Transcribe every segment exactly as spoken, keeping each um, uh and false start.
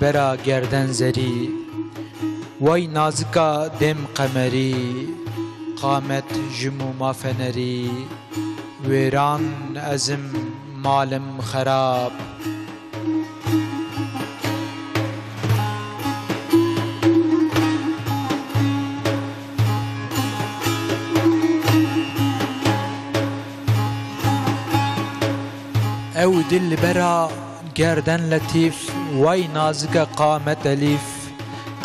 Bera gerden zerî, wey nazika dêm qemerî, qamet ji mûma fenerî, wêran ez im, mal im xerab. Ew dilbera gerden letîf, wey nazike qamet elîf,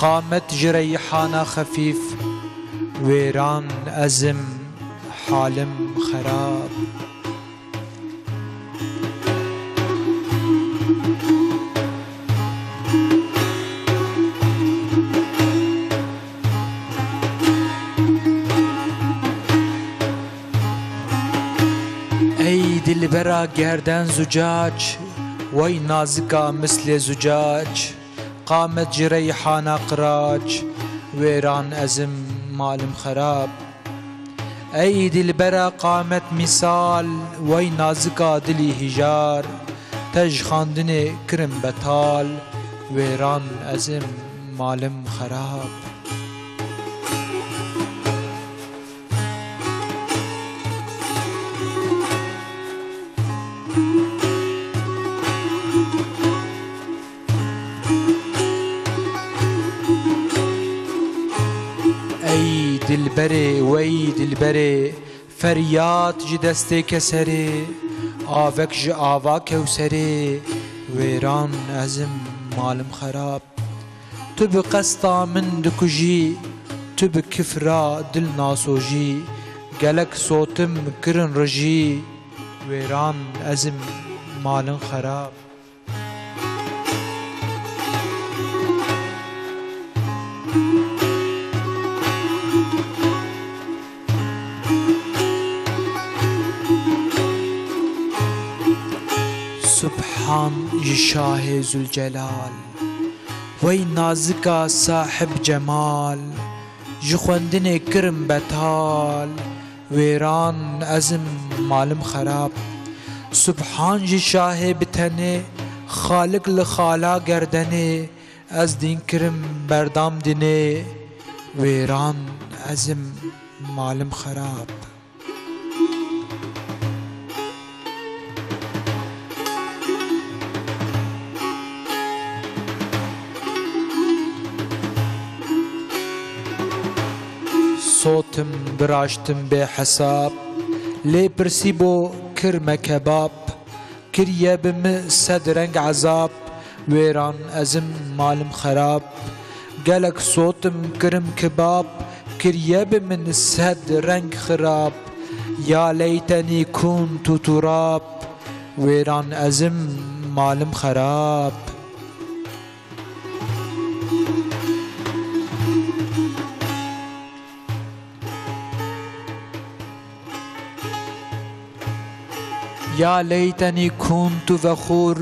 qamet ji reyhana xefîf, wêran ez im, halim xerab. Ey dilbera gerden zucac, wey nazika mislê zucac, qamet ji reyhana qirac, wêran ez im, mal im xerab. Ey dilbera qamet mîsal, wey nazika dilî hîjar, te ji xandinê kirim betal, wêran ez im, mal im xerab. Ey dilberê, wey dilberê, feryad ji destê keserê, avek ji ava kewserê, wêran ez im, mal im xerab. Tu bi qesta min dikujî, tu bi kifra dil nasojî, gelek sotim kirin rijî, wêran ez im, mal im xerab. Subhan ji Şahê Zülcelal, wey nazika sahib cemal, ji xwendinê kirim betal, wêran ez im, mal im xerab. Subhan ji Şahê bi tenê, Xalik li xala gerdenê, ez dîn kirim berdam dinê, wêran ez im, mal im xerab. Sotim biraştim bê hesab, lê pirsî bo kir me kebab. Kiriye bi min sed reng ezab, wêran ez im, mal im xerab. Gelek sotim kirim kibab, kiriye bi min sed reng xirab. Ya leytenî kuntu turab, wêran ez im, mal im xerab. Ya leytenî kuntu vexûr,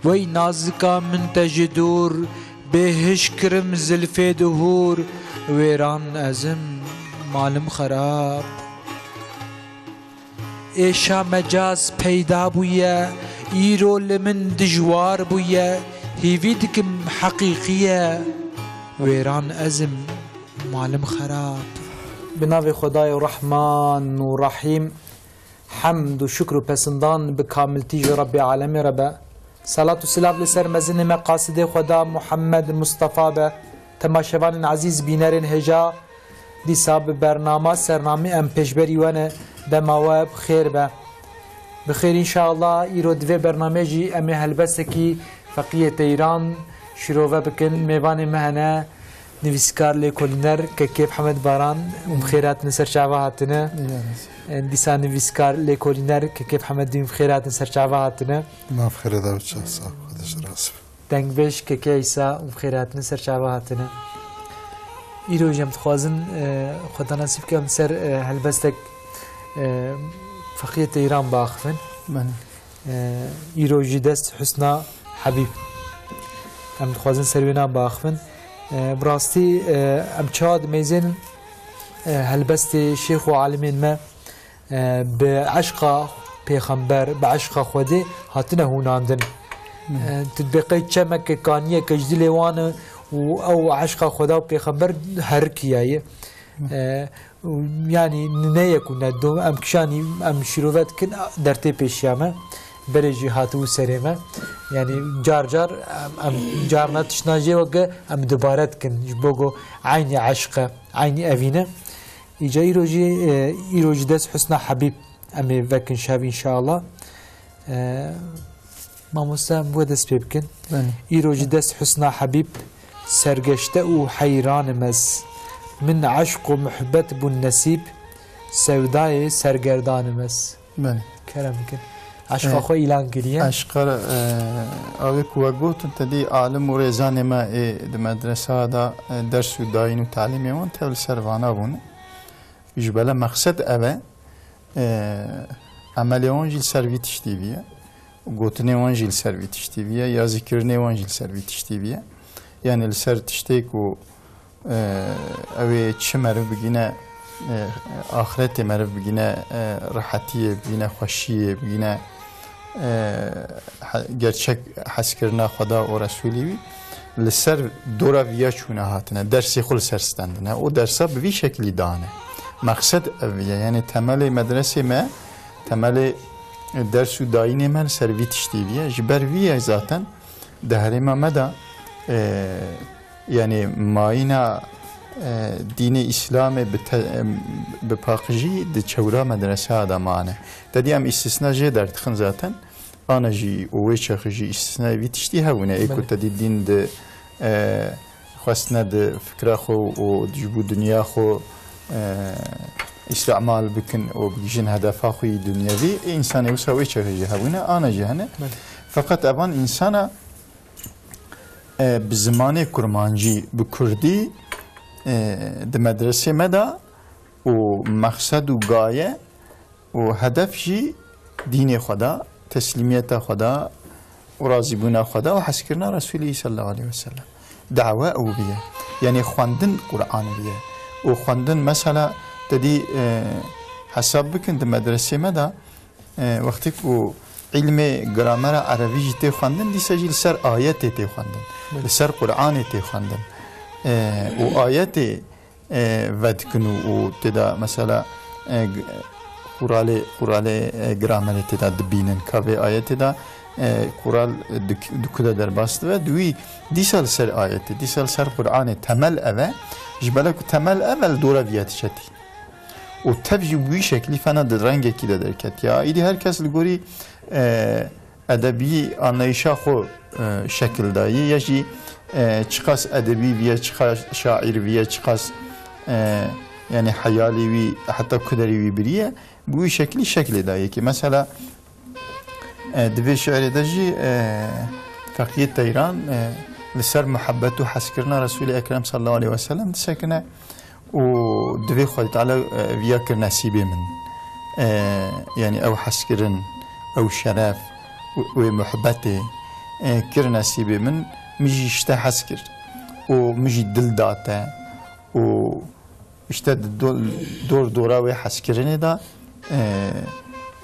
wey nazika min te ji dûr, bêhiş kirim zilfê di hûr, wêran ez im, mal im xerab. Êşa mecaz peyda bûye, îro li min dijwar bûye, hîvî dikim heqîqî ye, wêran ez im, mal im xerab. Bi navê Xwedayê Rehman û Rehîm, hemd û şukr û pesindan bi kamiltî ji Rebbê Alemê re be. Selat û silav li ser mezinê me qasidê Xweda Muhammed Mustafa be. Temaşevanên ezîz, bînerên hêja, dîsa bi bernama Sernamî em pêşberî we ne, dema we bi xêr be. Bi xêr înşallah îro di vê bernameyê jî em ê helbestekî Feqiyê Teyran şîrove bikin. Mêvanê me hene nivîskar lêkolîner Kekê Mihemed Baran, û bi xêr hatine ser çava hatine. Dîsa nivîskar lêkolîner Kekê Mihemed Dîn bi xêr hatin ser çava hatine. Maf xêre da çasa, Xwedê ji razî be. Dengbêj Keke Îsa û bi xêr hatine ser çava hatine. Îro jî em dixwazin, e, xwe da nasîb ke em ser, e, helbestek, e, Feqiyê Teyran biaxivin. Belê. E, îro jî dest Husna Habîb. Em dixwazin ser wê nan biaxivin. E, bi rastî, e, em çawa dimeyzên, e, helbestê şêx û alimên me, e, bi eşqa pêxember, bi eşqa Xwedê hatine hûnandin. E, tu dibê qey çemeke kaniyeke ji dilê wan e û ew eşqa Xweda û Pêxember herikiyaye. E, û yanî ne yek û ne du, em kişanî em şîrove dikin, dertê pêşiya me. Berê jî hatibû serê me. Yanî car car em, em carna tiştna jê weke em dubare dikin. Ji bo ku eynî eşq e, eynî evîn e. Îca îro jî, e, îro jî dest Husna Habîb em ê vekin şev înşallah. E, Mamoste, em bo dest pê bikin. Belê. Îro jî dest Husna Habîb, sergeşte û heyranim ez. Min eşq û muhbet bûn nesîb, sewdayê sergerdanim ez. Belê. Kerem bikin. Eşqa E, xwe îlan kiriye. Eşqa, e, awê ku we gotin, te dî alim û rêzanê me ê di medresa de, e, ders û dayîn û talîmê wan tev li ser vana bûn. Ji bela mexsed ev e, e, emelê wan jî li ser vî tiştî viye, gotinê wan jî li ser vî tiştî viye, ya zîkirinê wan jî li ser vî tiştî viye. Yanî li ser tiştê ku, e, ew ê çi meriv bigîne, e, axretê meriv bigîne, e, rehetiyê bigîne, xweşiyê bigîne, e, he-, gerçek hezkirina Xweda û Resûlî wî li ser dora viya çûne hatine, dersê xwe li ser stendine. Û dersa bi vî şeklî dane. Mexsed ev ye. Yanî temelê medresê me, temelê ders û dayînê me li ser vî tiştî viye. Ji ber vî ye zaten di herêma me de, e, yanî mayîna, e, dînê Îslamê bi te-, em, bi paqijî di çewra medreseya de mane. Te dî em îstisna jê derdixin zaten. Ana jî û wê çaxê jî îstisnayê vî tiştî hebûne. Ê ku Belê. te dî dîn di, e, xwestine di fikra xwe û ji bo dinya xwe, e, îstimal bikin û bigihîjin hedefa xwe yî dinyevî, ê însanê wisa wê çaxê jî hebûne, ana jî hene. Belê. Feqet evan însana, e, bi zimanê kurmancî, bi kurdî, e, di medresê me de û mexsed û gaye û hedef jî dînê Xweda, teslîmiyeta Xweda û razîbûna Xweda û hezkirina Resûlî sallallahu aleyhi ve sellem. Dawe ew bûye. Yanî xwendin Qur'an bûye. Û xwendin mesela te dî, e, hesab bikin di medresê me de, e, wextê ku îlmê gramera erebî jî tê xwendin, dîsa jî li ser ayetê tê xwendin. Belê. Li ser Qur'anê tê xwendin. E, û ayetê e, vedikin û, û tê de mesela, e, g-, quralê, quralê, e, gramerê tê de dibînin. Ka vê ayetê de, e, qural di, di ku de derbas dibe, di wî dîsa li ser ayetê, dîsa li ser Qur'anê temel ev e. Ji bela ku temel ev e, li dora viya diçetî. Û tev jî bi wî şeklî fena di rengekî de derketiya. Îdî her kes li gorî, e, edebî anlayışa xwe, e, şekil dayî, ya jî, e, çiqas edebî viye, çiqas şaîr viye, çiqas, e, yanî heyalî wî heta kuderî wî biriye, bi wî şeklî şeklê dayê ki. Mesela, e, di vê şiirê de jî, e, Feqiyê Teyran, e, li ser muhebbet û hezkirina Resûlê Ekrem sallallahu aleyhi ve sellem disekine. Û divê Xwedê Teala, e, viya kir nesîbê min. E, yanî ew hezkirin, ew şeref, û wê muhbetê, e, kir nesîbê min, min jî ji te hez kir. Û min jî dil da te. Û işte di do-, dor dora wê hezkirinê de, e,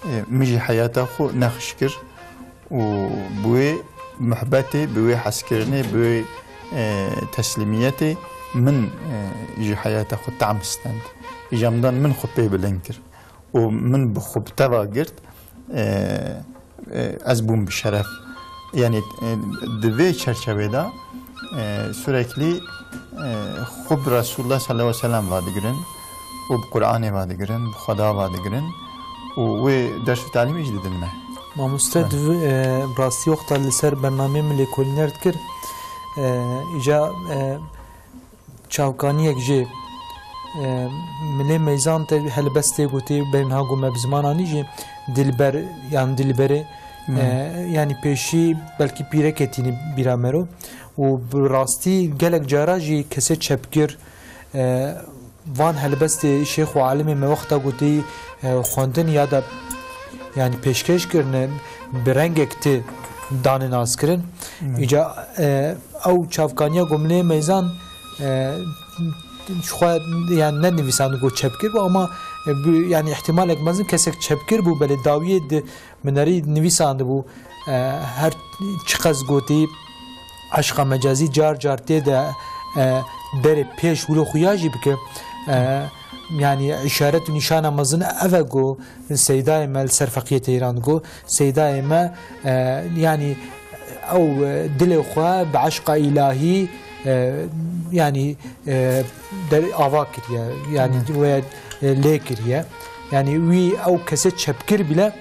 e, min jî heyata xwe nexş kir. Û bi wê muhbetê, bi wê hezkirinê, bi wê, e, teslîmiyetê min, e, ji heyata xwe tam stend. Îca min dan min xwe pê bilind kir. Û min bi xwe bi teva girt, e, e, ez bûm bi şeref. Yanî, e, di vê çerçevê de, e, sürekli, e, xwe bi Resulullah sallallahu aleyhi ve sellem va digirin. û bi Qur'anê va digirin, bi Xweda va digirin û wê ders û talîmê jî didin me. Mamoste, Evet. di, e, rastî wexta li ser bernameyê min lêkolîner dikir, e, îca, e, çavkaniyek jê, e, milê meyzan te helbestê gotê, berê niha ku me bi ziman anî jî, dilber yan dilberê, Hmm. e, yanî pêşî belkî pîreke tînî bîra me ro û bi rastî gelek cara jî kesê çepgir, e, van helbestê şêx û alimê me wexta gotî, e, xwendin ya da, yanî pêşkêş kirine, bi rengek tê danê naskirin. Hmm. Îca, e, ew çavkaniya gomlê meyzan, e, ji xwe, yanî ne nivîsandin ku çepgir bû, ama, e, bi, yanî îhtimalek mezin kesek çepgir bû, belê dawiyê di Min erî nivîsandibû, e, her çiqas gotî eşqa mecazî car car tê de, e, berê pêş wilo xuya jî bike. E, yanî îşaret û nîşana mezin ev e ku Seydayê me li ser Feqiyê Teyran ku Seydayê me, e, yanî ew, e, dilê xwe bi eşqa îlahî, e, yanî, e, der ava kiriye, yanî Hmm. we, e, lê kiriye. Yanî wî ew kesê çepkir bile,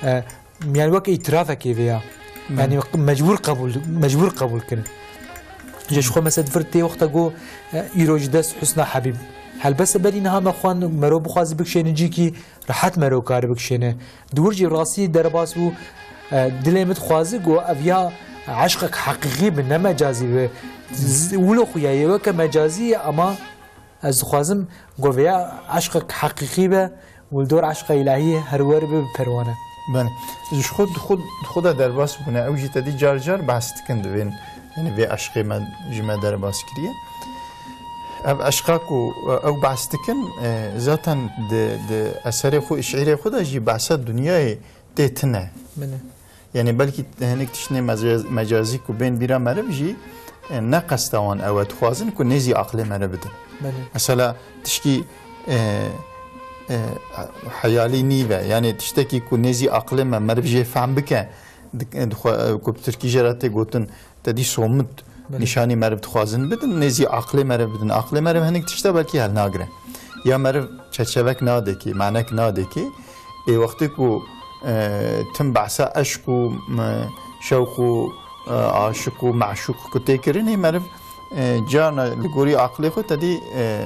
e, yani wek îtirafekê vê ya. Hmm. Yani mecbur qebul, mecbur qebul kirin. Ji xwe mesela vir tê wexta go, e, îro ji dest Husna Habîb. Helbese berî niha me xwan mero bixwazi bikşêne cîkî rehet mero kar bikşêne. Di wir jî rastî derbas bû, e, dilê min dixwazi ku ev ya eşqek heqîqî bi, ne mecazî bi. Z-, wilo xuya ye weke mecazî ye, ama ez dixwazim ku vêya eşqek heqîqî be û li dor eşqa îlahiyê her wer bi, bi perwane. Belê. Ji xwe, xwe, xwe de derbas bûne. Ew jî tedî car car behs dikin divên, yani vê eşqê me ji me derbas kiriye. Ev eşqa ku, e, ew behs dikin, e, zaten di, di eserê xwe, şîîrê xwe de jî behsa dinyayê tê tine. Belê. Yani belkî hinek tiştê mecaz-, mecazî ku bên bîra meriv jî, e, ne qesta wan ew e, dixwazin ku nêzî aqlê meriv bidin. Belê. Mesela tişkî, e, e, heyalî nîve, yani tiştekî ku nêzî aqlê me meriv jê fehm bike, dik-, dixwe-, ku bi tirkî jê re tê gotin, te dî somut Belê. nîşanî meriv dixwazin bidin, nêzî aqlê meriv bidin. Aqlê meriv hinek tişta belkî helnagire. Ya meriv çerçevek nadekê, manek nadekê. Ê wextê ku, e, tim behsa eşq û, e, şewq û, e, aşiq û meşûq ku tê kirinê meriv, e, carna li gorî aqlê xwe tedî, e,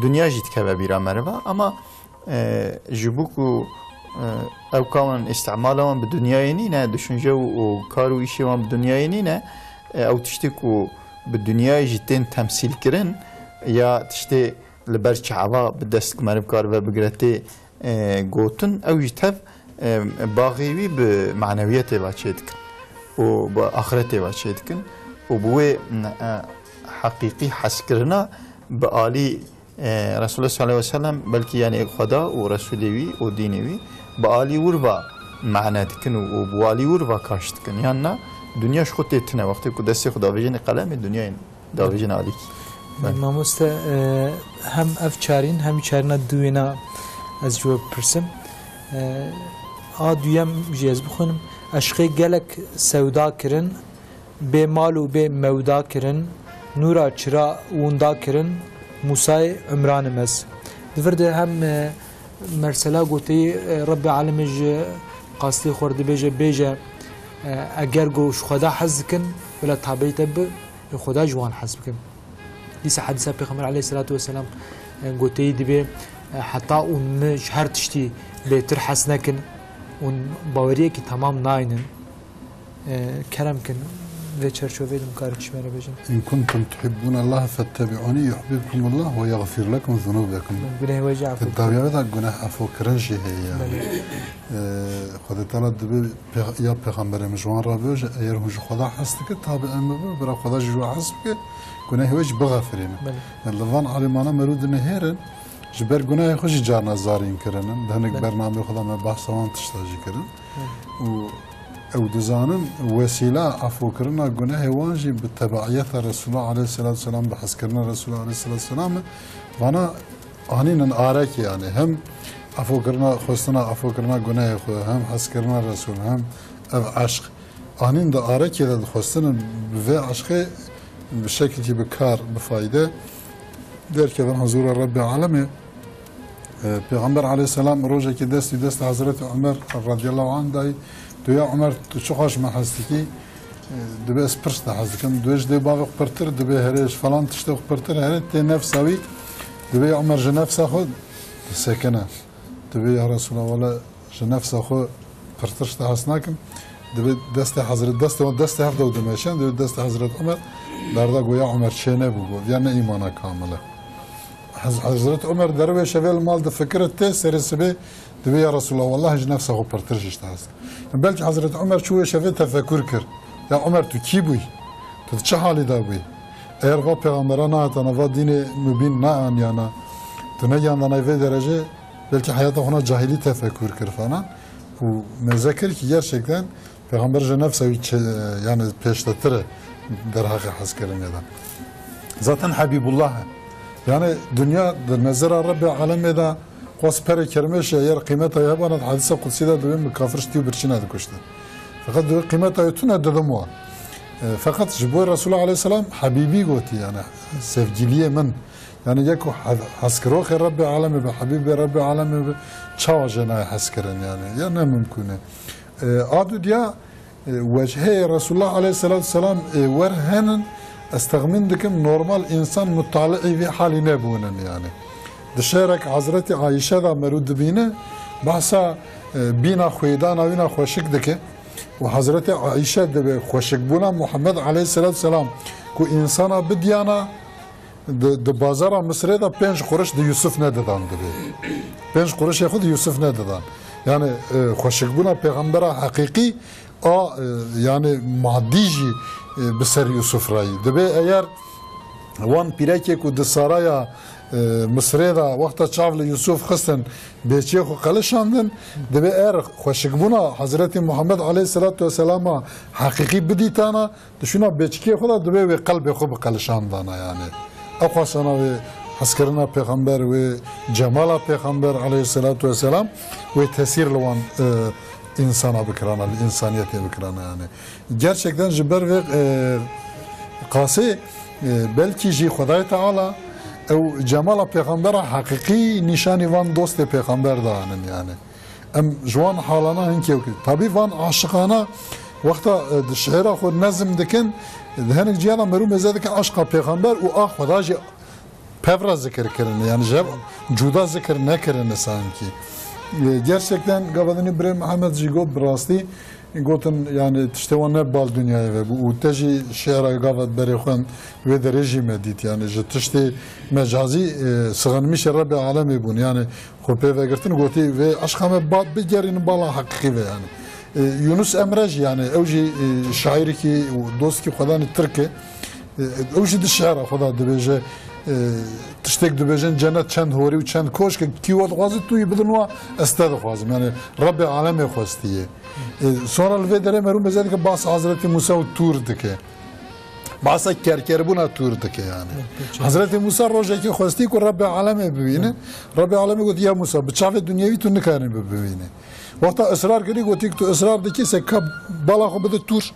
dinya jî dikeve bîra meriva. Ama E, ji bo ku, e, ew kawan îstimala wan bi dinyayê nîne, düşünce û, û kar û îşê wan bi dinyayê nîne, e, ew tiştê ku bi dinyayê jî tên temsîl kirin, ya tiştê li ber çava bi dest ku meriv karibe bigire tê, e, gotin, ew jî tev, e, baxê wî bi manewiyetê ve çêdikin û bi axiretê ve çêdikin û bi wê, e, heqîqî hezkirina bi alî E, Resulullah sallallahu aleyhi ve sellem belkî, yani, Xweda û Resulê wî û dînê wî bi alî wir va mane dikin û, û bi alî wir va kaş dikin. Yan na, dinya ji xwe tê tine. Wextê ku destê xwe davêjinê qelemê, dinyayê davêjinê alîkî. Belê. Mamoste, e, hem ev çarîn, hem çarîna duwêna ez ji we bipirsim. E, a duyem jî ez bixwînim. Eşqê gelek sewda kirin, bê mal û bê mewda kirin, nûra çira winda kirin, Mûsayê Imran im ez. Di vir de hem, e, mersela goteyî, e, Rebbê Alemê ji qastê xwe re dibêje, bêje, e, eger ku ji Xweda hez dikin, bila tabeyî te bi, ê Xweda ji wan hez bikin. Dîsa hedîsa Pêxember aleyhisselatu vesselam, e, goteyî dibê, e, heta ûn min ji her tiştî bêtir hez nekin, ûn baweriyekî temam naynin. E, kerem kin, vê çerçoveyê de min karin çi me re bêjin? "إن كنتم تحبون الله فاتبعوني يحببكم الله ويغفر لكم ذنوبكم." Gunehê we jî Di efû. Dawiyê de guneh efû kirin jî heye yani. Belê. E, Xwedê Teala dibê pê-, ya pêxemberê min ji wan re bêje, eger hûn ji Xweda hez dikin, tabi'ê min bin, bira Xweda jî ji we hez bike, gunehê we jî bixefirîne. Belê. Yani li van alimana merû dinihêrin, ji ber gunehê xwe jî carna zarîn kirinin. Di hinek Belê. bernameyê xwe de me behsa wan tişta jî kirin. Belê. Û ew dizanin wesîla efûkirina gunehê wan jî bi tebeiyeta Resulullah aleyhisselatu vesselam, bi hezkirina Resulullah aleyhisselatu vesselam e. Vana anînin arekê, yani hem efûkirina, xwestina efûkirina gunehê xwe, hem hezkirina Resul, hem ev eşq. Anîn di arekê de dixwestinin bi vê eşqê bi şekilkî bi kar, bi fayde derkevin huzûra Rebbê Alemê. E, Pêxember aleyhisselam rojekî destî destê Hezretî Umer radiyallahu anh dayî, tu ya Umer, tu çiqas ji min hez dikî? E, dibê ez pirs de hez dikim. Dibê ji dê bavê xwe pirtir, dibê herê ji falan tiştê xwe pirtir, herê tê nefsa wî, dibê ya Umer ji nefsa xwe disekine. Dibê ya Resulallah, wele ji nefsa xwe pirtir ji te hez nakim. Dibê destê Hezret, destê wan, destê hev de dimeşin, dibê destê Hezret Umer berda, go ya Umer çê nebû, go, ya ne îmana kamil e. Hez-, Hezret Umer derê wê şevê li mal difikire, tê serê sibê dibê ya Resulallah, wellahî ji nefsa xwe pirtir jî ji te hez dikim. Belkî Hezret Umer çû wê şevê tefekur kir. Ya Umer, tu kî bûyî? Tu di çi halî de bûyî? Eger va pêxembera nehatana, va dînê mubîn neaniyana, tu negihanda nayê vê derecê, belkî heyata xwe na cahilî tefekur kir falan. Û mêze kir ki gerçekten Pêxember ji nefsa wî çi, yani pêştetir e derheqê hezkirinê de. Zaten Habîbullah e. Yani dinya di nezera Rebbê alemê de qas perê kermêşe yer qîmeta wî hebana, di hedîsa qudsî de dibê min kafir ji tî û birçîna dikuştin. Feqet dibê qîmeta wî tune didim wan. E, feqet ji bo Resulullah aleyhisselam Habîbî gotî, yani sevgiliyê min. Yani yek ku he-, hezkiroxê Rebbê alemê bi, Habîbê Rebbê alemê bi, çawa jê nayê hezkirin yani? Ya ne mimkûn e. E, a dudiya, e, wecheyê Resulullah aleyhisselatu vesselam, e, wer henin, ez texmîn dikim normal însan mutali'î vî halî nebûnin yani. Di şe'rek Hazretî Ayşe de merû dibîne, behsa, e, bîna xwêdana wîna xweşik dike û Hazretî Ayşe dibe xweşikbûna Muhammed aleyhisselatu vesselam ku însana bidiyana, di, di bazara Misirê de pênc quruş di Yusuf nedidan dibê. Pênc quruşê xwe di Yusuf nedidan. Yani, e, xweşikbûna pêxembera heqîqî a, e, yani madî jî, e, bi ser Yusuf re yî. Dibê eger wan pîrekê ku di saraya, e, Misirê de wexta çav li Yusuf xistin, bêçiyê xwe qelişandin, dibê er xweşikbûna Hazretî Muhammed aleyhisselatu vesselama heqîqî bidîtana, di şûna bêçikê xwe de dibê wê qelbê xwe biqelişandana yani. Ew xwesana wê hezkirina pêxember, wê cemala pêxember aleyhisselatu vesselam, wê tesîr li wan, e, însana bikirana, li însaniyetê bikirana yani. Gerçekten ji ber vê, e, qasê, e, belkî jî Xwedayê Teala ew cemala pêxembera heqîqî nîşanî van dostê pêxember danin yani. Em ji wan halana hinkê wekî. Tabî van aşiqana wexta, e, di şi'ra xwe nezm dikin, di hinek ciya de merû mêze dike aşqa pêxember û a Xweda jî pevra zikir kirine. Yani ji hev cuda zikir nekirine sankî. E, gerçekten gava dinî birê Mihemed jî got bi rastî, gotin yani tiştê wan ne bal dinyayê ve bû û te jî şi'ra gava berê xwend wê derê jî me dît. Yani ji tiştê mecazî, e, sixinmişê Rebbê alemê bûn. Yani xwe pê vegirtin, gotî, vê eşqa me ba-, bigerînin bala heqîqî ve yani. E, Yunus Emre jî yani, ew jî, e, şairekî û dostkî xwedanî Tirk e. E, ew jî di şi'ra xwe de dibêje, e, tiştek dibêjin, cennet çend horî û çend koşk e, kî we dixwaze tu yî bidin wa, ez te dixwazim. Yani Rebbê alemê xwestiye. E, sonra li vê derê merû meze dike, bas Hazretî Musa û Tûr dike. Bahsa kerkerbûna Tûr dike yani. Evet, evet. Hazretî Musa rojekê xwestî ku Rebbê alemê bibîne. Rebbê alemê got, ya Musa, bi çavê dinyevî tu nikarî bi-, bibîne. Wexta israr kirî, gotî ku tu israr dikî, se ka bala xwe bide Tûr.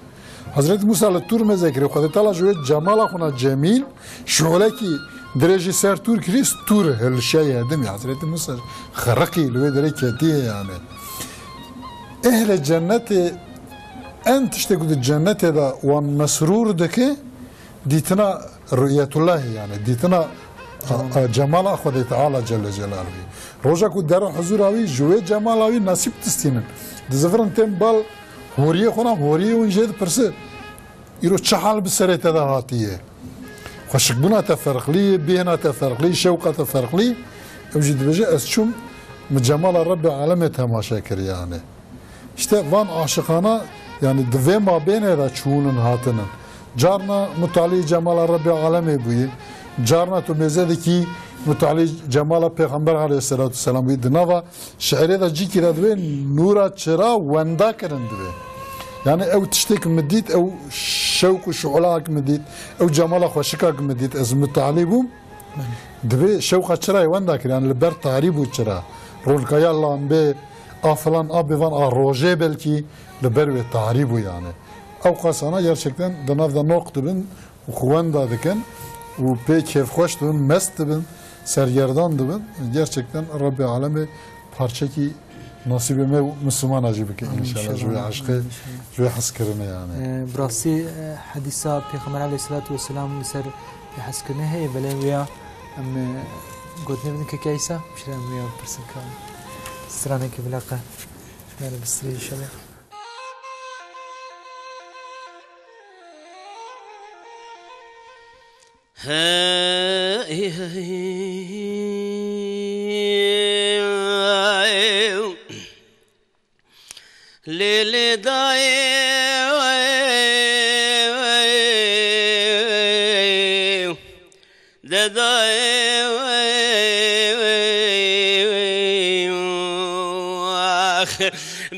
Hazretî Musa li Tûr meze kirî, Xwedê Teala ji wê cemala xwe na cemîl, şolekî dirêjî ser Tûr kirî, Tûr hilşeyê hedimî. Hazretî Musa xeriqî li wê derê ketiye yani. Ehlê cennetê en tiştê ku di cennetê de wan mesrûr dike, dîtina ru'yetullahî yani, dîtina a, a, cemala Xwedê Teala Celle Celaluhu. Roja ku dera huzura wî, ji wê cemala wî nasîb distînin. Dizivirin tên bal horiyê xwe na, horiyê hûn jê dipirse, îro çi hal bi serê te de hatiye? Xweşikbûna te ferqlî, bêhna te ferqlî, şewqa te ferqlî. Ew jî dibêje, ez çûm, min cemala Rebbê alemê temaşe kir yani. Îşte van aşiqana, yani di vê mabênê de çûnin hatinin. Carna mutalî cemala Rebbê alemê bûyî, carna tu mêze dikî mutalî cemala Pêxember aleyhisselatu vesselam bûyî. Di nava şi'rê de cîkî de dibê nûra çira wenda kirin dibê. Yani ew tiştek min dît, ew şewq û şu'lak min dît, ew cemala xweşikak min dît, ez mutalî bûm. Dibê şewqa çirayê wenda kir, yani li ber tarî bû çira. Rolkaya lambê, a filan, a bêvan, a rojê belkî li ber wê tarî bû yani. Ew qasana gerçekten di nav de noq dibin û xwe wenda dikin û pê kêfxweş dibin, mest dibin, sergerdan dibin. Gerçekten Rebbê alemê parçekî nasîbê me û Mislimana jî bike. Amîn, înşallah, ji wê inşallah, eşqê, amîn, inşallah. Ji wê hezkirinê yani. Ee, bi rastî, e, hedîsa Pêxember aleyhisselatu vesselam li ser hezkirinê heye, belê wê ya em, e, gotinê bidin keke Îsa, piştre em wê ya pirsin ka stranekî bila qe. Ji me re bistirê înşallah. Hey, hey, lê, lê, dayê, dedayê, ax,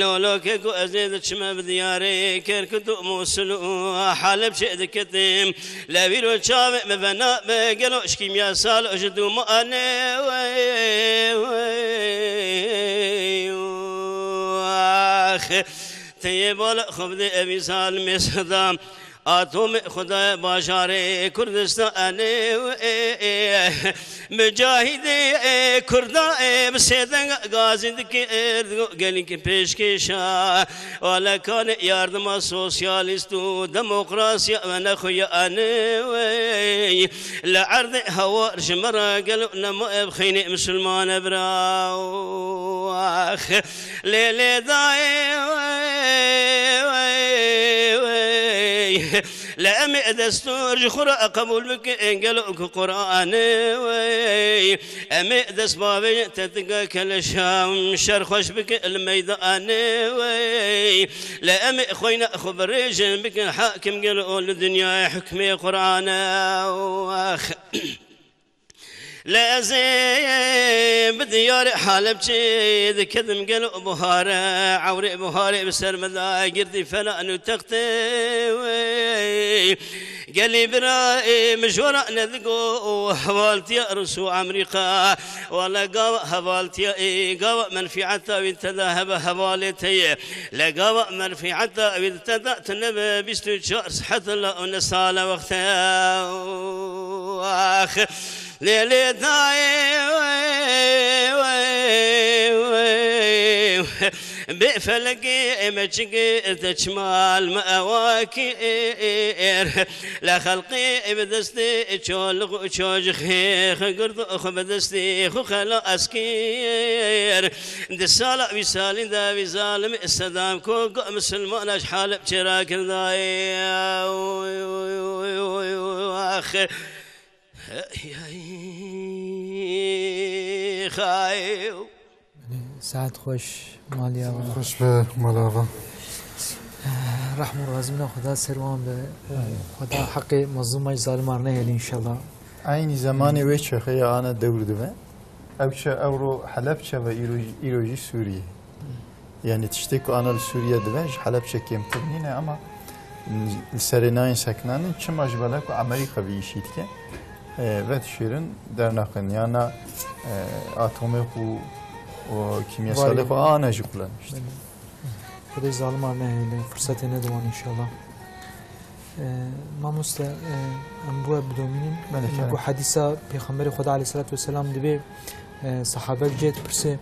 Lolo ke ku ez ê diçime bi diyarê Kerkûk û Mûsil û Helebçê diketim. Le vîro çavê min venabe gelo ji kîmyasal ji dûmanê wey, wey, wey, ax. Teyê bala xwe bidê evî zalimê Sedam. Atomê Xwedayê bajarê Kurdistanê wê. Micahidê Kurda ê bi sêdeng gazî dikir, gelî ki pêşkêşa walekanê yardima sosyalîst û demokrasiya ve nexuyanê wê. Li erdê hawar ji me re gelo nema ev xeynê misilmane bira. Ax. Lê lê dayê wey, wey, wey. Le em ê destûr ji xwe re qebûl bikin, gelo ku Qur'anê wey. Em ê dest bavê tetika keleşam şer xweş bikin li meydanê wey. Le em ê xweyna xwe birêjin bikin hakim, gelo li dinyayê hukmê Qur'ane. Ax. Le ez ê bi diyarê Helebçê diketim gelo buhare, ewrê buharê bi ser min de girtî felan û textê wê. Gelî bira ê min ji we re nedigo û hevaltiya Rûs û Amerîka. Wele gava hevaltiya ê, gava menfîeta wî te de hebe hevalê te ye. Le gava menfîeta wî te de tu nebe bîst û çar saet la û ne sale wexte. Ax. Lê lê dayê wey, wey, wey. Bê felekê me çi girte çi mal me ewa kir. Le xelqê bi destê çolix û çocixê xwe girto xwe bi destê xwe xelas kir. Di sala wî salî de wî zalimê Sedam ku got misilmana ji Helebçê rakir dayê. Ax. Xayê. Belê, saet xweş, malî ava. Xweş be, mala ava. Rehm û razîbûna Xweda ser wan be. Xweda heqê mezlûma ji zaliman nehêle înşallah. Eynî zemanê wê çaxê ya ana dewr dibe. Ew çi ewro Helebçe ve, îro, îro jî Sûriyê. Yani tiştê ku ana li Sûriye dibe ji Helebçe kêmtir nîne, ama li serê nayên sekinandin, çima ji bela ku Amerîka vî îşî dike, e, vedişêrin dernaqin, yana, e, atomê xwe û kîmyasalê xwe ana jî kullanişt. Belê. Xwedê zaliman nehêle, firsetê nede wan înşallah. E, mamoste, e, em bi we bidomînin. Belê, em kerem. Ku hedîsa Pêxemberê Xweda aleyhissalatu vesselam dibê, e, sahabek cê dipirsê,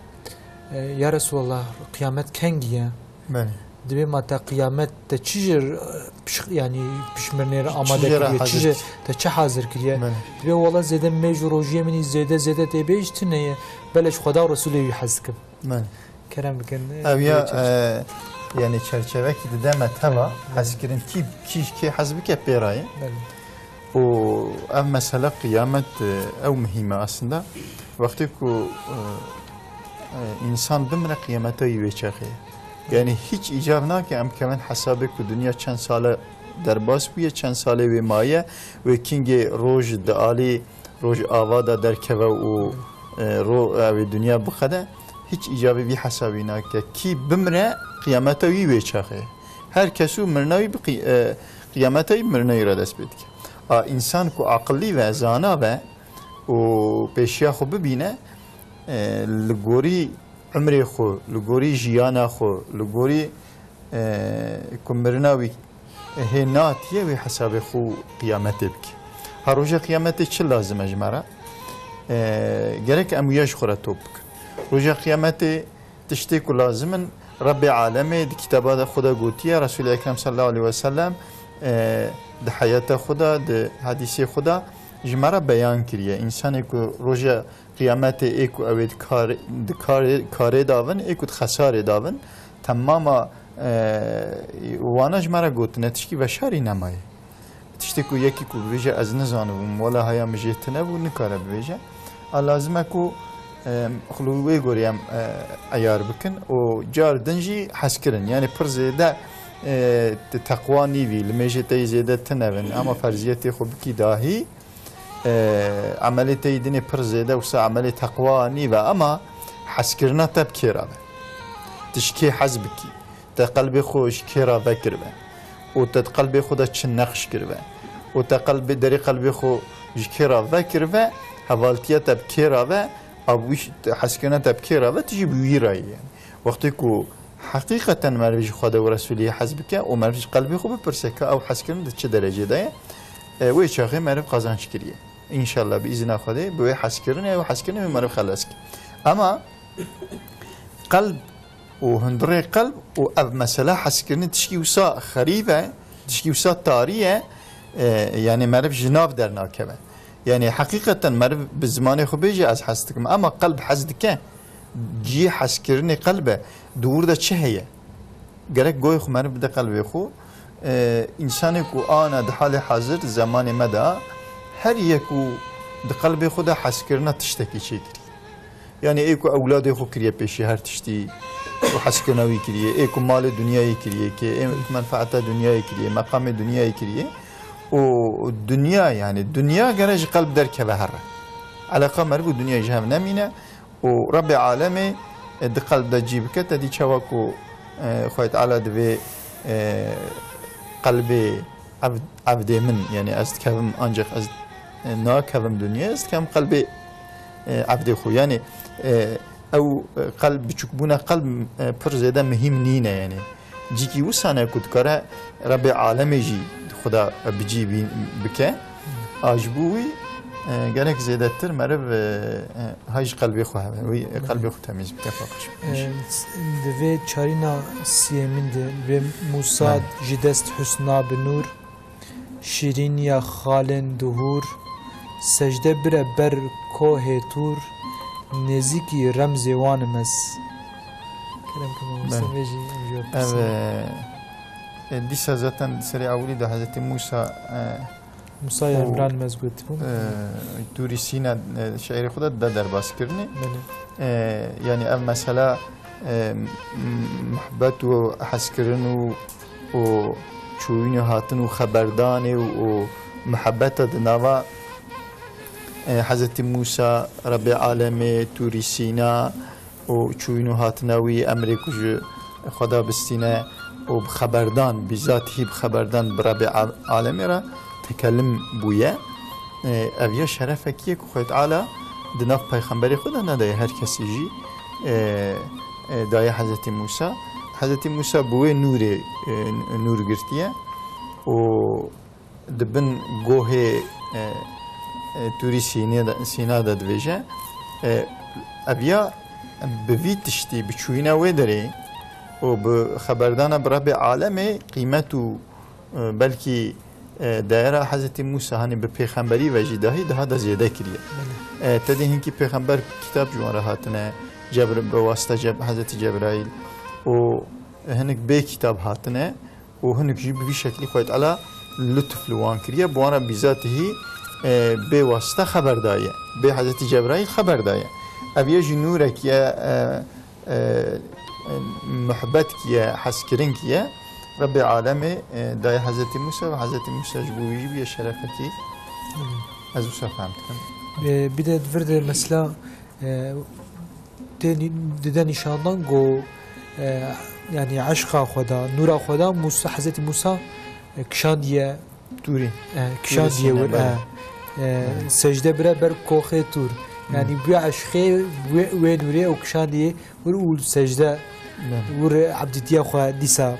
e, ya Resulallah, qiyamet kengî ye? Belê. Dibê ma te qiyamet te çi jê, e, piş-, yanî pişmirinê re amade kiriye, çi jê te çi hazir kiriye? Belê. Dibê wela zêde mêj û rojiyê min î zêde zêde tê bê jî tune ye. Belê ji Xweda û Resulê wî hez dikim. Belê. Kerem bikin. Ew ya, e, yani çerçevekî dide me teva, hezkirin kî, kî, kê hez bike pê rayê. Belê. Û ev mesele qiyamet, e, ew muhîm e aslında. Wextê ku, e, e, însan bimre qiyameta wî wê çaxê. Yani hiç îcav nake em kevin hesabê ku dinya çend sale derbas bûye, çend salê wê maye, wê kîngê roj di alî roj ava de derkeve û, e, ro-, ew ê dinya bixede, hiç îcabê vî hesabî nake. Kî bimre, qiyameta wî wê çaxê. Her kes û mirina wî bi qî-, e, qiyameta wî bi mirina wî re dest pê dike. A însan ku aqilî ve, zana ve û pêşiya xwe bibîne, e, li gorî umrê xwe, li gorî jiyana xwe, li gorî, e, ku mirina wî hê natiye, wê hesabê xwe û qiyametê bike. Ha roja qiyametê çi lazim e ji me re? E, gerek em wiya ji xwe re top bikin. Roja qiyametê tiştê ku lazim in, Rebbê alemê di kitaba de xwe de gotiye, Resûlê Ekrem sallallahu aleyhi ve sellem, e, di heyata xwe de, di hedîsê xwe de ji me re beyan kiriye. Însanê ku roja qiyametê ê ku ew ê di kar-, di karê, karê davin, ê ku di xesarê davin, temama, e, wana ji me re gotine, tişkî veşarî nemaye. Tiştê ku yekî ku bibêje, "Ez nizanibûm, wela haya min jê tune bû", nikare bibêje. A lazim e ku, e, xwe li wê gorî em, e, eyar bikin û car din jî hez kirin. Yani pir zêde, e, te-, teqwa nîvî, limêjê te yî zêde tune bin, ama ferziyetê xwe bikî dahî, e, emelê te yî dinê pir zêde wisa emelê teqwa nîve, ama hezkirina te bi kê re be. tu ji kê hez bikî, te qelbê xwe ji kê re vekiribe û te di qelbê xwe de çi neqş kiribe û te qelbê, derê qelbê xwe ji kê re vekiribe, hevaltiya te bi kê re ve, a bi wî ş-, hezkirina te bi kê re ve, tu jî bi wî re yî. Yanî wextê ku heqîqeten meriv ji Xwedê û Resûlê hez bike û meriv ji qelbê xwe bipirse ka ew hezkirin di çi derecê de ye, e, wê çaxê meriv qazanç kiriye. Înşallah bi îzina Xwedê bi wê hezkirinê, ew hezkirinê wê meriv xelas kir. Ema qelb û hundirê qelb û ev mesela hezkirinê tişkî wisa xerîb e, tişkî wisa tarî ye, e, yanî meriv ji nav dernakeve. Yanî heqîqeten meriv bi zimanê xwe bêje ez hez dikim, ema qelb hez dike, cihê hezkirinê qelb e, di wir de çi heye? Gerek goyê xwe meriv bide qelbê xwe. E, însanê ku ana di halê hazir zemanê me de her yek û di qelbê xwe de hezkirina tiştekî çêkirî. Yanî ê ku ewladê xwe kiriye pêşî her tiştî û hezkirina wî kiriye, ê ku malê dinyayê kiriye, kê ê ku menfaeta dinyayê kiriye, meqamê dinyayê kiriye û dinya, yanî dinya gere ji qelb derkeve here. Eleqa meriv û dinyayê ji hev nemîne û Rebbê alemê, e, di qelb de cî bike, te dî çawa ku, e, Xwedê Teala divê, e, qelbê ev-, evdê min, yanî ez dikevim, ancak ez, e, nakevim dinyayê, ez dikevim qelbê, e, evdê xwe. Yanî, e, ew, e, qelb, biçûkbûna qelb, e, pir zêde muhîm nîne, yanî. Cîkî wisa ne ku dikare Rebbê alemê jî xwe de bi cî bî-, bike. A ji bo wî, e, gerek zêdetir meriv, e, e, hay ji qelbê xwe heve, wî, e, qelbê xwe temîz bike, paqij bike. E, s-, di vê çarîna siyemîn de, vê Mûsa Belê. Ji dest husna bi nûr, şîrîniya xalên duhûr, secde bire ber kohê Tûr, nêzîkî remzê wan im ez. Kerem ke mamoste Belê. Vê jî em jî Ev, pirsî. E, e, dîsa zaten serê ewilî de Hezretî Mûsa, e, Mûsa ya û, Îmran Mezgût bû. E, Tûrî Sîna, e, şeîrê xwe de da derbas kirinê. Belê. E, yanî ev mesela, e, m-, muhbet û hezkirin û, û çûyîn û hatin û xeberdanê û, û muhebeta di nava, e, Hezretî Mûsa, Rebbê Alemê, Tûrî Sîna, û çûyîn û hatina wî, emrê ku ji Xweda bistîne û bi xeberdan, bîzatî bi xeberdan bi Rebê al-, alemê re tekelim bûye. E, ev ya şerefekî ye ku Xwedê Teala di nav peyxemberê xwe de nedaye her kesî jî, e, e, daye Hezretî Mûsa. Hezretî Mûsa bi wê nûrê, e, nûr girtiye û di bin gohê, e, e, Tûrî Sînê de, Sîna de divêje. E, ev ya bi vî tiştî, bi çûyîna wê derê û bi xeberdana bi Rebê alemê qîmet û, e, belkî, e, dayera Hezretî Mûsa, hanî bi pêxemberî ve jî dahî daha da zêde kiriye. Belê. E, te dî hinkî pêxember kitab ji wan re hatine, Cebr-, bi wasita Ceb-, Hezretî Cebraîl û hinik bê kitab hatine. û hinek jî bi vî şeklî Xwedê Teala lutf li wan kiriye, bi wan re bîzatihî, e, bê wasita xeber daye, bê Hezretî Cebraîl xeber daye. Ev yê jî nûrekî ye, e, e, e, muhbetkî ye, hezkirinkî ye. Rebê alemê, e, daye Hezretî Mûsa ve Hezretî Mûsa ji bo wî jî bûye şerefekî. Ez wisa fehm dikim. E, bir de di vir de mesela, e, tê nî-, dide nîşandan ku, e, yanî eşqa xwe da, nûra xwe da Mûsa, Hezretî Mûsa, e, kişandiye, Tûrî. E, kişandiye Tûrî wir, Sîne, e, belê. E, belê. Secde bire ber koxê Tûr. Hı. Yanî bi eşqê wê, wê nûrê ew kişandiye wir û secde Belê. wir ebdîtiya xwe dîsa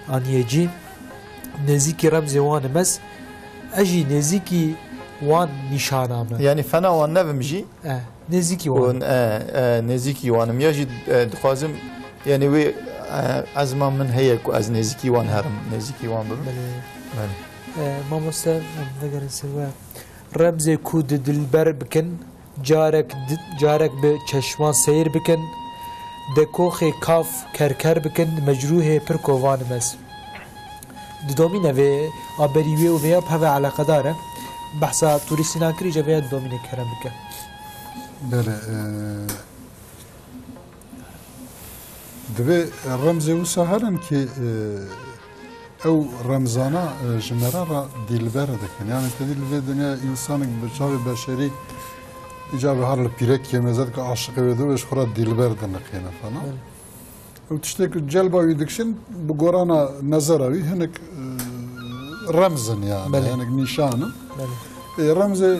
aniye cî. Nêzîkî remzê wan im ez, ez jî nêzîkî wan nîşana me. Yanî fena wan nevim jî. E, nêzîkî wan. Û, e, e, nêzîkî wan im. Ya jî, e, dixwazim, yanî wê, e, ezma min heye ku ez nêzîkî wan herim, nêzîkî wan bibim. Belê. Belê. E, mamoste, em vegerin ser we. Remzê ku di dilber bikin, carek di, carek bi çeşman seyr bikin, de koxê kaf kerker bikin, mecrûhê pir kovan im ez. Didomîne vê a berî wê û vê ya bi hev ve eleqedar e. Behsa Tûrî Sîna kirî, îca vê ya didomîne kerem bike. Belê, e, divê remzê wisa herin ki, e, ew remzana, e, ji me re, re dîlber dikin. Yani te dî li vê dinya însanek bi çavê beşerî îca bi her li pîrekê mêze dike aşiqê wê dibe, ji xwe re dîlber diniqîne falan. Belê. Tiştê ku celba wî dikişin, bi gorana nezera wî hinek, e, remz in yani, Belê. hinek nîşan in. Belê. E, remzê, e,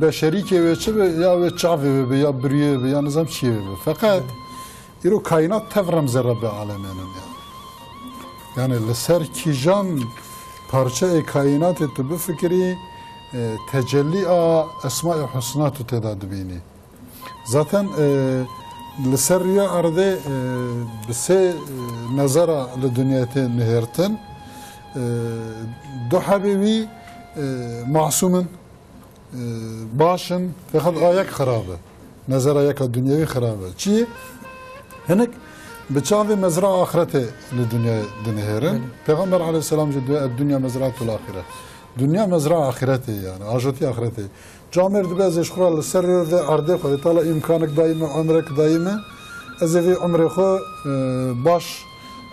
beşerîkê wê çi be, ya wê çavê wê be, ya biriyê be, ya nizam çiyê wê be. Feqet Belê. îro kaînat tev remzê Rebbê alemên in yani. Yani li ser kîjan parçeyê kaînatê tu bifikirî, e, tecellî a Esma-i Husna tu tê de dibînî. Zaten, e, li ser rûya erdê, e, bi sê, e, nezera li dinyayê tê nihêrtin. E, du hebê wî, e, masûm in, e, baş in, feqet a yek xirab e. Nezera yeka dinyewî xirab e. Çi? Hinek bi çavê mezra axretê li dinyayê dinihêrin. Belê. Pêxember aleyhisselam jî dibe, "Ed-dunya mezratul axire." Dinya mezra axiretê yani, ajotî axiretê. Camêr dibe ez ê ji xwe re li ser rê erdê Xwedê Teala îmkanek dayî me, umrek dayî me, ez ê vê umrê xwe, e, baş,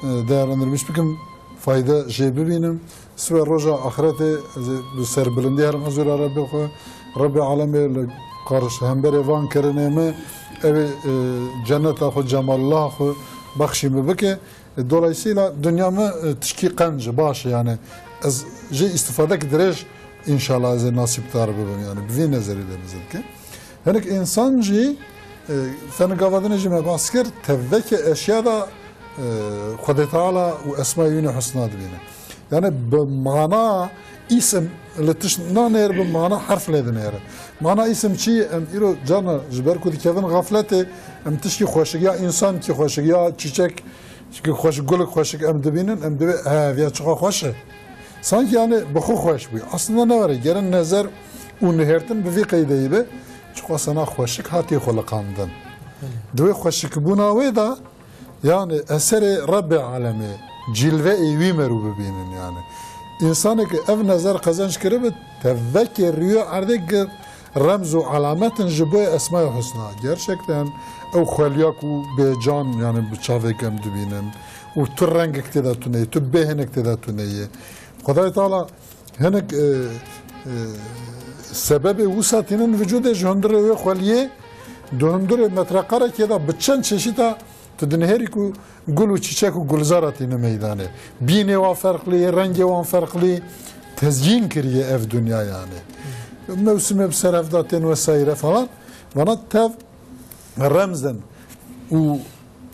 e, değerlendirmiş bikim, fayde jê bibînim. Sibe roja axiretê ez ê bi serbilindî herim huzûra Rebbê xwe. Rebbê alemê li karş hemberê van kirinê me, ew ê, e, cenneta xwe, cemalla xwe bexşî min bike. E, dolayısıyla dinya min, e, tişkî qenc e, baş e yani. Ez jê îstifadek dirêj înşallah ez ê nasîbdar bibim yani. Bi vî nezerî de mezin dike. Hinek însan jî, e, te niha gava dinê jî me behs kir, tevveke eşya da, e, Xwedê Teala û Esma-i wî husna dibîne. Yani bi mana îsim li tişt nanêr, bi mana herf lê dinêre. Mana îsim çi? Em îro carna ji ber ku dikevin xafletê, em tişkî xweşik, ya însan kî xweşik, ya çîçek, çîçek xweşik, gulek xweşik em dibînin, em dibê, he, viya çiqa xweş e. Sanki yani bi xwe xweş bûye. Aslında ne were, gere nezer û nihêrtin bi vî qeydeyî be, çiqa sana xweşik hatiye xwe liqandin. Di wê xweşikbûna wê de, yani eserê Rebbê alemê, cilveyê wî merû bibînin yani. Însanê ku ev nezer qezenc kiribe, tevvekê rûyê erdê gi remz û alamet in ji bo Esma-i Husna. Gerçekten ew xweliya ku bêcan yani bi çavek em dibînin û tu rengek tê de tune ye, tu bêhnek tê de tune ye. Xwedayê Teala hinek, e, e, sebebê wisa tînin vücudê ji hundirê wê xweliyê, di hundirê metreqarekê de bi çend çeşîta tu dinihêrî ku gul û çîçek û gulzara tîne meydanê. Bînê wan ferqlî, rengê wan ferqlî, tezyîn kiriye ev dinya yani. Mewsimê bi ser hev de tên vesaire falan. Vana tev remz in. Û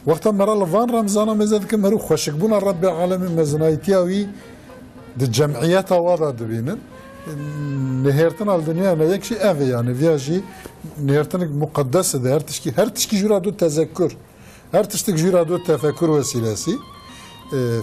wexta me re li van remzana mêze dikin, merû xweşikbûna Rebbê alemê, mezinayetiya wî di cemiyeta wa de dibînin. Nihêrtina li dinya ne yek jî ev e yani. Viya jî nihêrtinek muqeddes e de her tişkî, her tişkî jûra du tezekkur. Her tiştek jûra du tefekur wesilesi. E,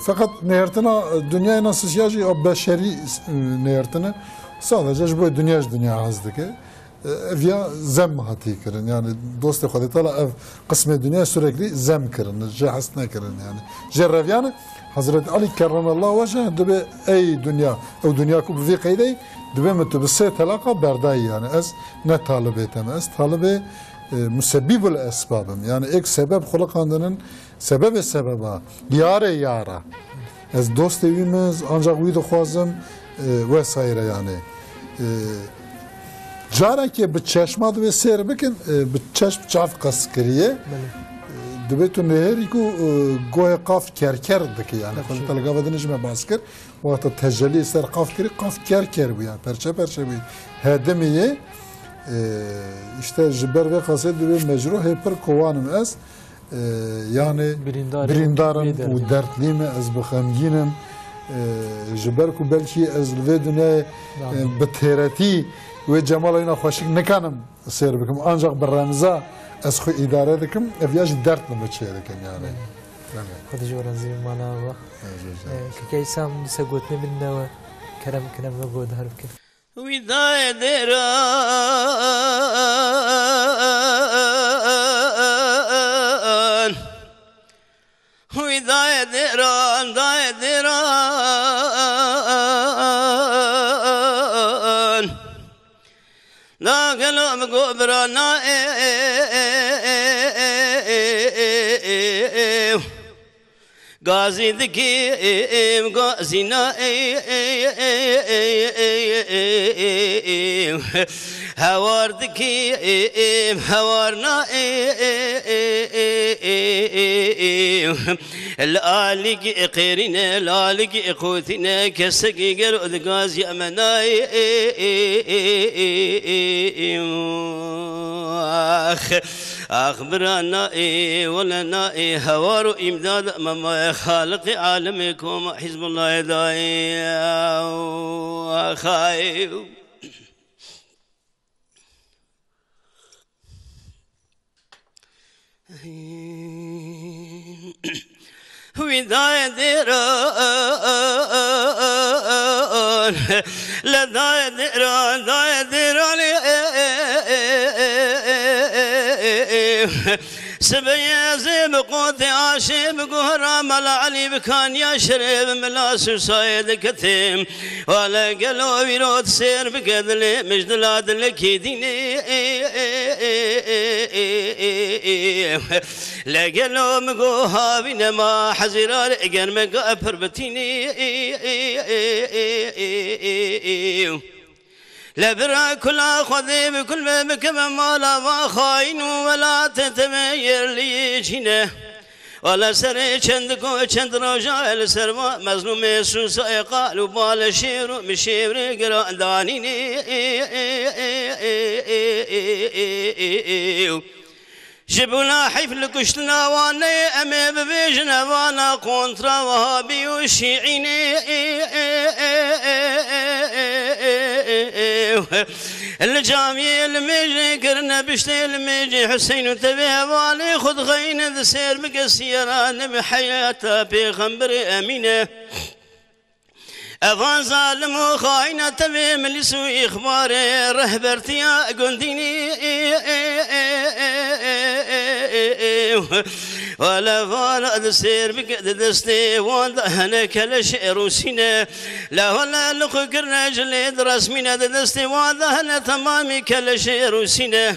feqet nihêrtina dinyayê nasisiya jî a beşerî, e, nihêrtine. Sadece ji bo dinya ji dinya hez dike. E, ev ya zem hatî kirin. Yani dostê Xwedê Teala ev qismê dinya sürekli zem kirin. Jê hes nekirin yani. Jê reviyane Hazreti Ali kerremallahu wejheh dibe ey dinya. Ew dinya ku bi vî qeydeyî dibe min tu bi sê telaqa berdayî yani. Ez ne talibê te me. Ez talibê, e, musebbibul esbab im. Yani êk sebeb xuliqandinin, sebebê sebeba, yarê yara. Ez dostê wî me, ez ancak wî dixwazim, e, vesaire yani. E, carekê bi çeşma divê sêr bikin, e, bi çeşm çav qas kiriye. Belê. E, divê tu nihêrî ku, e, goyê qaf kerker dike yani. Belê. Xwedê Teala gava dinê ji me bas kir. Wexta tecelî ser qaf kirî, qaf ker ker bû yani, perçe perçe bû. Hedimî yê, e, işte ji ber vê qasê divê mecruhê pir kowan im ez. E, yani Birîndar im, birîndar im bêderd û im. Dertlî me, ez bi xemgîn im. E, ji ber ku belkî ez li vê dinyayê, e, bi têretî wê cemala wîna xweşik nikanim sêr bikim. Ancak bi remza ez xwe îdare dikim. Ev ya jî dert li min çê dikin yani. Belê. Belê. Xwedê ji we razî be, mala we. Ez jî. Ee, kekê Îsam, dîsa gotinê bidine we. Kerem kin, em we guhdar bikin. Wî dayê dêran. Wî dayê dêran, dayê dêran. Na gelo min got bira na ê, gazî dikîm, gazî na ê, hewar dikîm, hewar na ê. Li alîkî qêrîne, li alîkî qotîne, kesekî gelo di gazî me nayê. Ax, ax bira nayê, wele nayê, hewar û îmdad me maye, Xaliqê alemê koma Hizbullahê dayê. Ax ay. Wî dayê dêran, le dayê dêran, dayê dêranê. Sibê ez ê bi qotê aşê bi guhra Mela Elî bi kaniya şerê bi Mela Sûsayê diketim. Wele gelo wîrot sêr bike dilê mij dila dilekî dînê. Le gelo min got havîne ma hezîrar eger me ga pir bitînê. Le bira kula Xwedê bi kul me bikeve mala va xayîn û welatê te me yerlî çîne. Wele serê çend ku çend roja li ser va mezlûmê Sûsayê qal û bale şêr û mişêvrê giran danînê. Ji bona heyf li kuştina wan neyê em ê bibêjin evana kontra Wehabî û Şîînê. Li camiyê li mêjê kirine biştê li mêjê Huseyn û tevê hevalê xwe dixeyne di sêr bike siyera ne bi heyata Pêxemberê Emîne. Evan zalim û xayîna tevê milîs û îxbarê rehbertiya gundînî. Wele vala di sêr bike di destê wan de hene keleşê rûsîne. La wele li xwe kirine ji lê diresmîne di destê wan de hene temamî keleşê rûsîne.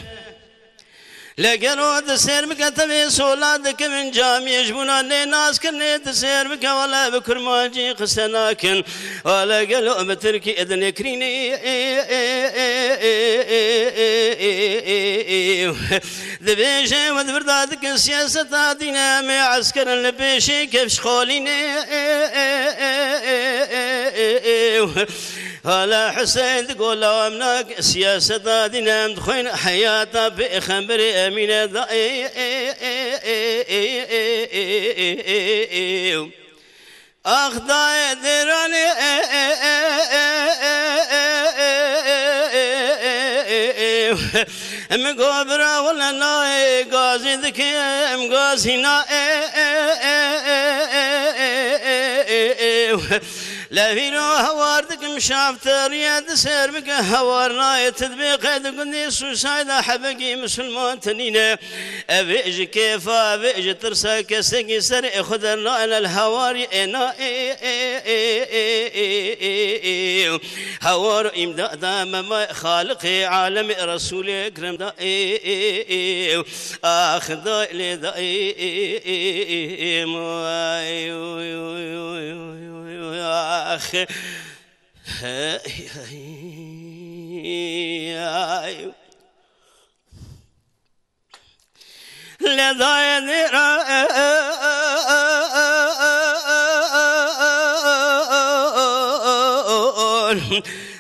Le gelo di sêr bike tevê sola dikevin camiyê ji bona lê naskirinê di sêr bike wele bi kurmancî qise nakin. Wele gelo bi tirkî dinê kirînê. Dibêje we di vir de dikin siyaseta dîne em ê esker in li pêşê kevş xolînê. Hala Huseyîn di gola em nak siyaseta dîne em dixwin heyata pêxemberê emîne da. Ax dayê dêranê. Em go bira wele nayê gazî dike em gazî na. Le hîro hewar dikim şafteriye di sêr bike hewar nayê ti dibê qey di gundê Sûsayê de hebekî misilman tinîne. Ev ê ji kêfa, ev ê ji tirsa kesekî serê xwe dernayne li hewarî êna. Hewar û îmdada me may Xaliqê alemê Resûlê Ekrem da. Ax da lê da. Ax. Lê dayê dêran.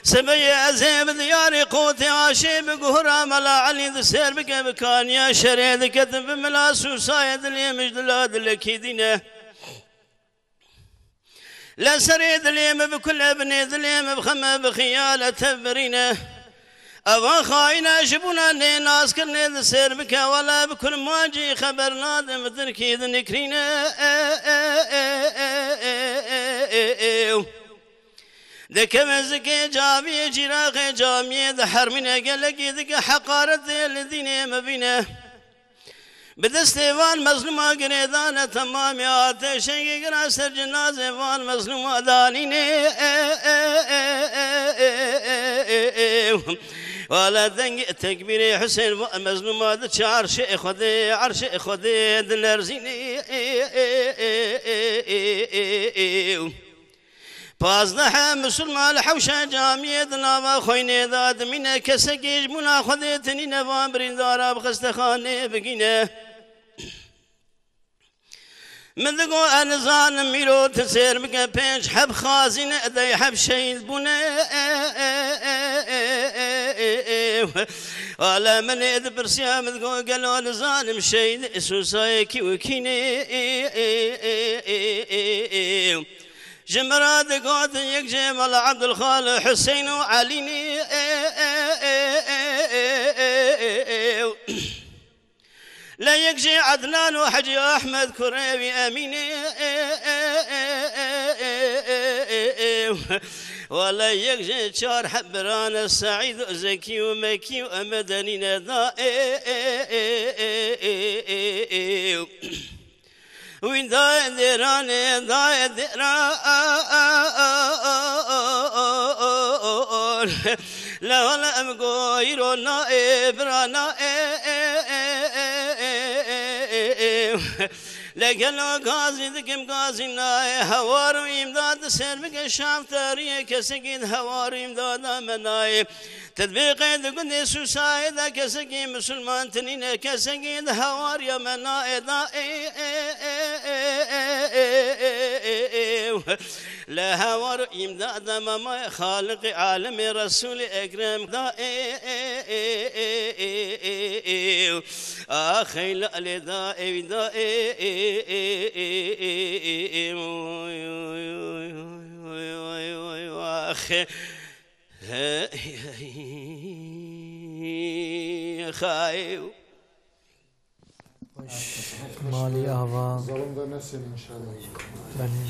Sibê ez ê bi diyarê qotê aşê bi guhra Mela Elî di sêr bike bi kaniya şerê diketim bi Mela Sûsayê dilê mij dila dilekî dîne. Le serê dilê min bi kule binê dilê min bi xeme bi xiyale tev birîne. Eva xayîne ji bona nênaskirinê di sêr bike wele bi kurmancî xeber nadin bi tirkî dinikrîne. Dikeve zikê camiyê cîraxê camiyê dihermîne gelekî dike heqaretê li dînê min bîne. Bi destê van mezlûma girêdane temamê atê şengê gira ser cinazê van mezlûma danînê. Wala dengê tekbîrê Husên va mezlûma diçe erşê Xwedê, erşê Xwedê dilerzînê. Pazdeh misilman li hewşa camiyê di nava xweynê de dimîne, kesekî ji bona Xwedê tinîne van birîndara bi xestexanê bigîne. Min digo ez nizanim îro tu sêr bike pênc heb xazîne dey heb şehîd bûne. Wala min ê dipirsiya min digo gelo nizanim şehîd Sûsayê kî û kî ne. Ji min re digotin yek jê Mela Ebdulxaliq, Huseyîn û Elî ne. Lê yek jî Ednan û Hecî Ehmed kurê wî Emînê. Wele yek jê çar heb birane Seîd û Zekî û Mekî û Emedenî ne da. Wî dayê dêranê, dayê dêran. Lewele em goyîro naê, bira naê. Lê gelo gazî dikim gazî naê. Hewar û îmdad di ser bike şaftariyê, kesekî di hewar û îmdada me naê. Tetbîqê di gundê Sûsayê de kesekî misilman tinîne, kesekî di hewariya me naê da. Lê hewar û îmdada me maê Xaliqê alemê Resûlê Ekrem da. Axey lalê da ewî da. Axê. Xayê. Malî ava. Zalim de nesin inşallah. Belê.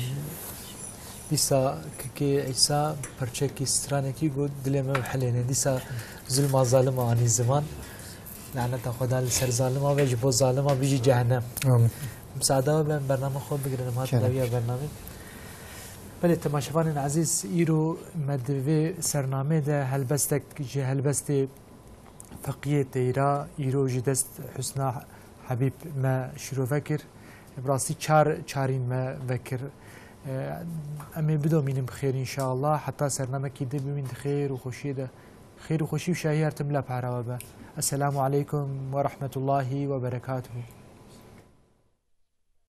Dîsa kikê Îsa perçekî stranekî got dilê me bihilêne. Dîsa zulma zalima anî ziman. Laneta Xweda li ser zalima ve, ji bo zalima bijî cehennem. Amin. Misada we be em bername xwe bigrin, em hatin Kerem. Dawiya bernamê. Belê, temaşevanên ezîz, îro me di vê sernamê de helbestek ji helbestê Feqiyê Teyra îro ji dest Husna Hebîb me şîrove kir. Bi rastî çar çarîn me vekir. Em ê bidomînin bi xêr înşallah. Heta sernamekî din bimîn di xêr û xweşiyê de. Xêr û xweşî û şahî her tim bila pehra we be. Esselamu aleykum ve rahmetullahi ve berekatuhu.